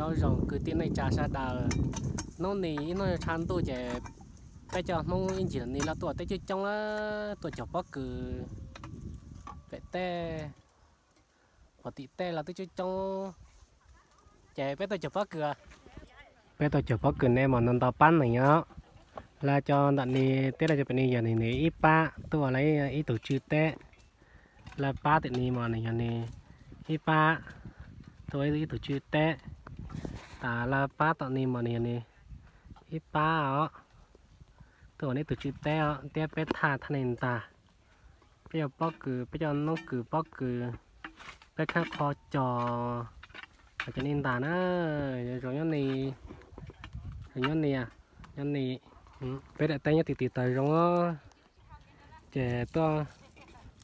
Nyob zoo kwv tij neej tsa sawv daws, hnub no ib hnub tshav ntuj ces peb cov Hmoob ib ntsis no los tuaj teb coob coob, tuaj cog pob kws pem teb, puag tim teb los twb coob coob, ces peb tuaj cog pob kws. Peb tuaj cog pob kws ne mas no ntau pab neeg os. Lawv cov ntawm ni teb, lawv cov pem ni yog nws ib pab tuaj ua ib tug tswv teb. Lawv pab tim ni mas nws yog nws ib pab tuaj ua ib tug tswv teb. Tas lawv pab tom ni mas nws yog nws ib pab os, tuaj ua ib tug tswv teb os, thiab peb thaj thaj ni ntag. Peb cov pob kws, peb cov noob kws pob kws, peb khawb qhov cos, cov ni ntag na. Zoo nyob ni, zoo nyob ni, nyob ni. Peb daim teb nyob tim tim taws zoo, ces tuaj,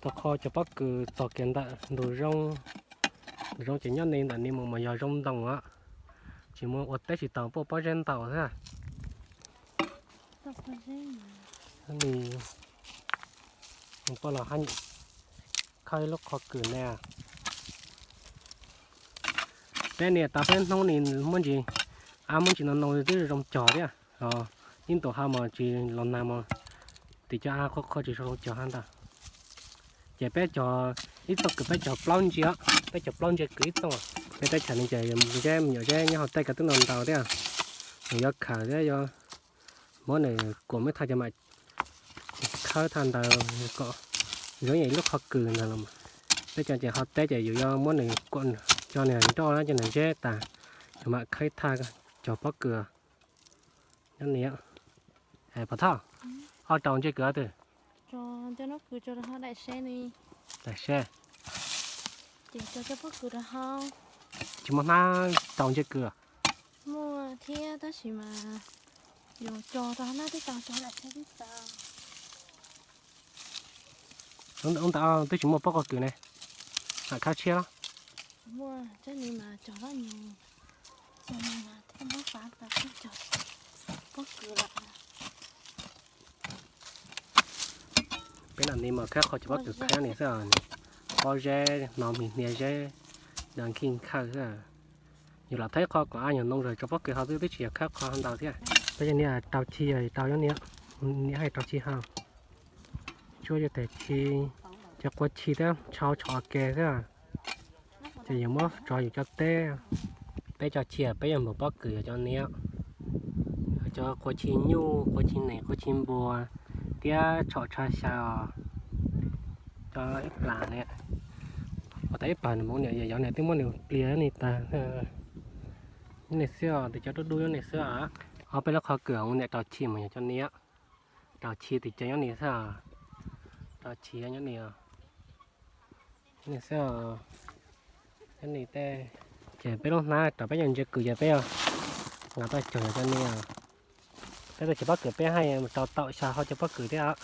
tuaj qhov cov pob kws txog kiag ntawm ntug zoo. Ntug zoo ces nyob ni, ntawm ni mus mas yog zoo ntoo os. Tsis muaj ua teb tsis tau, poj pob zeb ntau xwb. Ni, poj los haj khawb ib lub qhov kws ne. Peb niam tas peb hnub ni muab ntsis, ab muab ntsis no no twb zoo cog thiab os. Ib ntus hauv mas tsis los nag mas tim cov av qhuav qhuav tsis zoo cog hab ntag. Ces peb cog ib txooj kws peb cog plaub ntsia, peb cog plaub ntsia kws ib txooj. Peb teb chaws no ces zeb me nyuam zeb nyob hauv tej ko twb ntau ntau thiab. Nws yuav khaws thiab yuav muab nws kuam muab thaj cov mam khawb thaj ntawd kom zoo ib lub qhov kws ntag los. Peb cov ces hauv teb ces yus yuav muab nws kuam cov nws nroj cov nws zeb tas, yus mam khawb thaj cog pob kws. Nyob ni, Pov Thoj, koj rau ntsia kws twg? Daim seb. Tsis muaj hnab rau ntsia kws? Muaj thiab tab sis mas yus cog rau hnab twb tau, cog daim seb twb tau. Ub ntawd twb tsis muaj pob kws ne, mam khawb tshiab los? Peb lam ni mas khawb qhov cov pob kws khawb ni xwb, pob zeb no mis hnia zeb, nws khij khawb xwb. Yus lam thawb qhov kom ab nyuag ntoo zog tso pob kws hauv xwb, twb tsis yog khawb qhov ntau thiab. Peb cov ni rau chij, rau nyob ni, ni haj rau chij hauv. Tsuab cov tag chij, cov qua chij thiab tshau tshom ke xwb. Ces yus muab tso yus cov teb. Peb cov chij peb yuav npog pob kws yog cov ni, cov qua chij nyuj, qua chij nees, qua chij npua, thiab tshom tsha xyaw os. Cov ib plag ne, ua tas ib plag nws mus niam yog yov niam twb muab nws pliag ni tas. Nyob ni xwb os, tus cov dub dub nyob ni xwb os. Ob peb lub qhov kws ua niam rau chij mas yog cov ni, rau chij tim cov nyob ni xwb os. Rau chij nyob ni, nyob ni xwb os. Nyob ni tej, ces peb lub hnab rau peb cov ntsia kws ces peb los tau cog yog cov ni os. Peb tuaj cog pob kws peb haj rau taum xyaw hauv cov pob kws thiab os.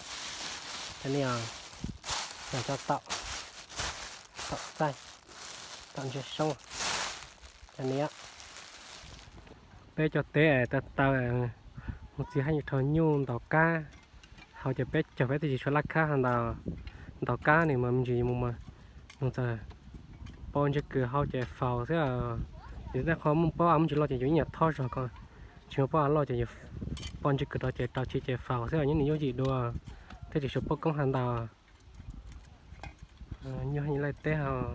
Cov ni os, cov taum, taum txaij, taum ntsia soob. Cov ni, peb cov teb taw taw, mus txiv haj yam rho nyuj ntaus kab, hauv ces peb cog peb twb tsis tshua laj khab hov ntau. Ntaus kab ni mas me ntsis mus mas, mus txog pob ntsia kws hauv ces faus xwb. Yus tej qhov muaj pob av muaj ntsis loj ces yus ib nyuag thob zog ko, tsis muaj pob av loj ces yus pob ntsia kws rau ces rau chij ces faus xwb, nyob ni yooj yim dua, thiab tsis tshua poob koob hov ntau. Nyob haj laij teb hov,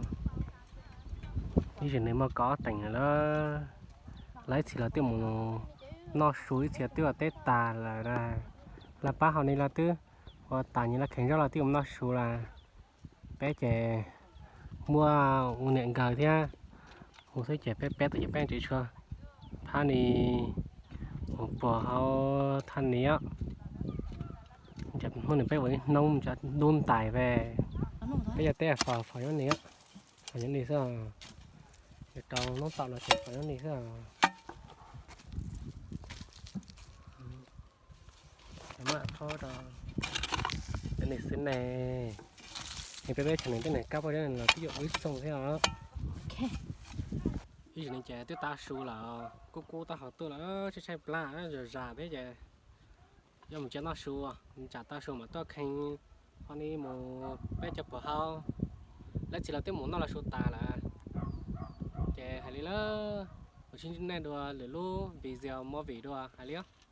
ib zim nws muaj kaum ob teev lawm. Lawv ib txhia los twb mus noj su, ib txhia twb ua teb tas lawm. Lawv pab hauv ni los twb ua tas, nyias lawv kheev zaub los twb mus noj su lawm. Peb ces muaj ua niam nkawd thiab, mus xwb ces peb peb tug ces peb tseem tshuav phab ni mus puag hauv thaj ni os. Hnub nws peb ua ib hnub tsav dub ntais ve. Peb cov teb faus faus nyob ni, faus nyob ni xwb. Yus rau hnub tau los ces faus nyob ni xwb. Maj thob rau cov ni xwb ne. Es peb peb chaw nws tej nws kab poj zeb los twb yuav ib txoog thiab os. Ib zim no ces twb tav su lawm, kub kub taub hau tuaj lawm, tshaib tshaib plab zam zam thiab ces yuav mus tsev noj su, tsam tau su mam tuaj kheej qhov ni mus peb cov puag hauv. Lawv txiv lawv twb mus noj lawv su tas lawm, ces hais li lawm. Sib ntsib nej dua lwm lub video movie dua hais li os.